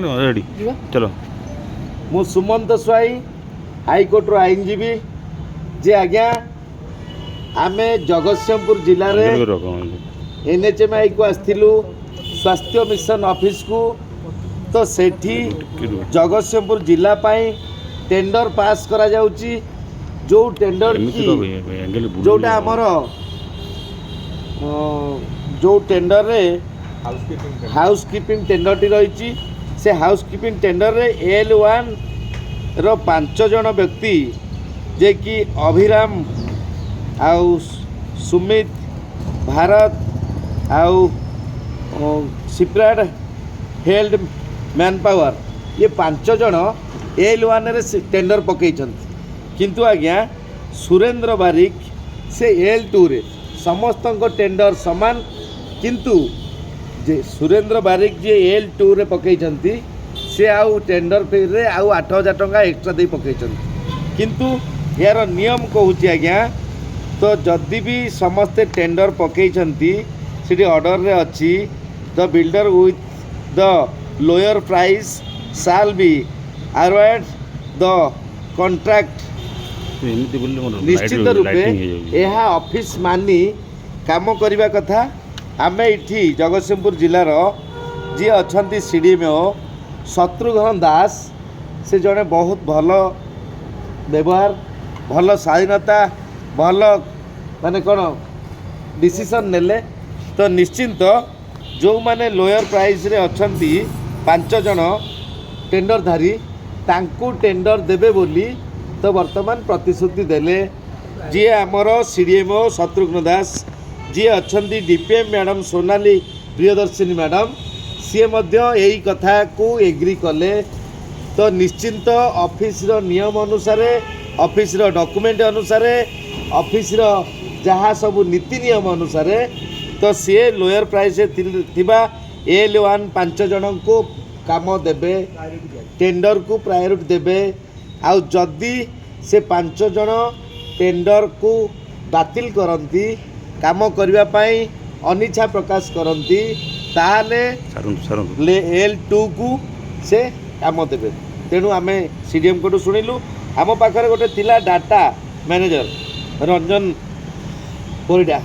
Ready, ଚଲୋ। ମୁଁ ସୁମନ୍ତ ସ୍ୱାଇଁ, ହାଇକୋର୍ଟର ଆଇନଜୀବୀ ଯେ। ଆଜ୍ଞା, ଆମେ ଜଗତସିଂହପୁର ଜିଲ୍ଲାରେ ଏନ୍ଏଚ୍ଏମ୍ଆଇକୁ ଆସିଥିଲୁ, ସ୍ୱାସ୍ଥ୍ୟ ମିଶନ ଅଫିସକୁ। ତ ସେଠି ଜଗତସିଂହପୁର ଜିଲ୍ଲା ପାଇଁ ଟେଣ୍ଡର ପାସ୍ କରାଯାଉଛି, ଯେଉଁ ଟେଣ୍ଡର ଏମିତି କି ଆଙ୍ଗେଲ। ଯେଉଁଟା ଆମର ଯେଉଁ ଟେଣ୍ଡରରେ ହାଉସ୍ କିପିଂ ଟେଣ୍ଡରଟି ରହିଛି, ସେ ହାଉସ୍ କିପିଂ ଟେଣ୍ଡରରେ ଏଲ୍ 1ର ପାଞ୍ଚ ଜଣ ବ୍ୟକ୍ତି, ଯିଏକି ଅଭିରାମ ଆଉ ସୁମିତ, ଭାରତ ଆଉ ସିପ୍ରାଡ ହେଲ୍ଥ ମ୍ୟାନ୍ ପାୱାର, ଇଏ ପାଞ୍ଚ ଜଣ ଏଲ୍ 1ରେ ଟେଣ୍ଡର ପକାଇଛନ୍ତି। କିନ୍ତୁ ଆଜ୍ଞା, ସୁରେନ୍ଦ୍ର ବାରିକ ସେ ଏଲ୍ 2ରେ। ସମସ୍ତଙ୍କ ଟେଣ୍ଡର ସମାନ, କିନ୍ତୁ ଯେ ସୁରେନ୍ଦ୍ର ବାରିକ ଯିଏ ଏଲ୍ 2ରେ ପକାଇଛନ୍ତି, ସେ ଆଉ ଟେଣ୍ଡର ଫିରେ ଆଉ 8,000 ଟଙ୍କା ଏକ୍ସଟ୍ରା ଦେଇ ପକାଇଛନ୍ତି। କିନ୍ତୁ ଏହାର ନିୟମ କହୁଛି ଆଜ୍ଞା, ତ ଯଦି ବି ସମସ୍ତେ ଟେଣ୍ଡର ପକାଇଛନ୍ତି, ସେଠି ଅର୍ଡ଼ରରେ ଅଛି, "The bidder with the lower price shall be award the contract." ଏମିତି ବୁଲିଲେ ମୋର ନିଶ୍ଚିତ ରୂପେ ଲାଇଟିଂ ହେଇଯାଉଛି। ଏହା ଅଫିସ ମାନି କାମ କରିବା କଥା। ଆମେ ଏଠି ଜଗତସିଂହପୁର ଜିଲ୍ଲାର ଯିଏ ଅଛନ୍ତି ସିଡ଼ିଏମ୍ଓ ଶତ୍ରୁଘ୍ନ ଦାସ, ସେ ଜଣେ ବହୁତ ଭଲ ବ୍ୟବହାର, ଭଲ ସ୍ୱାଧୀନତା, ଭଲ ମାନେ କ'ଣ ଡିସିସନ୍ ନେଲେ। ତ ନିଶ୍ଚିନ୍ତ ଯେଉଁମାନେ ଲୋୟର ପ୍ରାଇସ୍ରେ ଅଛନ୍ତି, ପାଞ୍ଚ ଜଣ ଟେଣ୍ଡରଧାରୀ, ତାଙ୍କୁ ଟେଣ୍ଡର ଦେବେ ବୋଲି ତ ବର୍ତ୍ତମାନ ପ୍ରତିଶ୍ରୁତି ଦେଲେ ଯିଏ ଆମର ସିଡ଼ିଏମ୍ଓ ଶତ୍ରୁଘ୍ନ ଦାସ। ଯିଏ ଅଛନ୍ତି DPM madam Sonali Priyadarshini madam, ସିଏ ମଧ୍ୟ ଏଇ କଥାକୁ ଏଗ୍ରି କଲେ। ତ ନିଶ୍ଚିନ୍ତ ଅଫିସର ନିୟମ ଅନୁସାରେ, ଅଫିସର ଡକୁମେଣ୍ଟ ଅନୁସାରେ, ଅଫିସର ଯାହା ସବୁ ନୀତି ନିୟମ ଅନୁସାରେ, ତ ସିଏ ଲୋୟର ପ୍ରାଇସ୍ରେ ଥିବା ଏଲ୍ 1 ପାଞ୍ଚ ଜଣଙ୍କୁ କାମ ଦେବେ, ଟେଣ୍ଡରକୁ ପ୍ରାୟୋରିଟି ଦେବେ। ଆଉ ଯଦି ସେ ପାଞ୍ଚ ଜଣ ଟେଣ୍ଡରକୁ ବାତିଲ କରନ୍ତି, କାମ କରିବା ପାଇଁ ଅନିଚ୍ଛା ପ୍ରକାଶ କରନ୍ତି, ତାହେଲେ ସାରନ୍ତୁ, ସାରନ୍ତୁ। ଏଲ୍ 2କୁ ସେ କାମ ଦେବେ। ତେଣୁ ଆମେ ସିଡ଼ିଏମ୍ଙ୍କଠୁ ଶୁଣିଲୁ। ଆମ ପାଖରେ ଗୋଟେ ଥିଲା ଡାଟା ମ୍ୟାନେଜର ରଞ୍ଜନ ପରିଡ଼ା।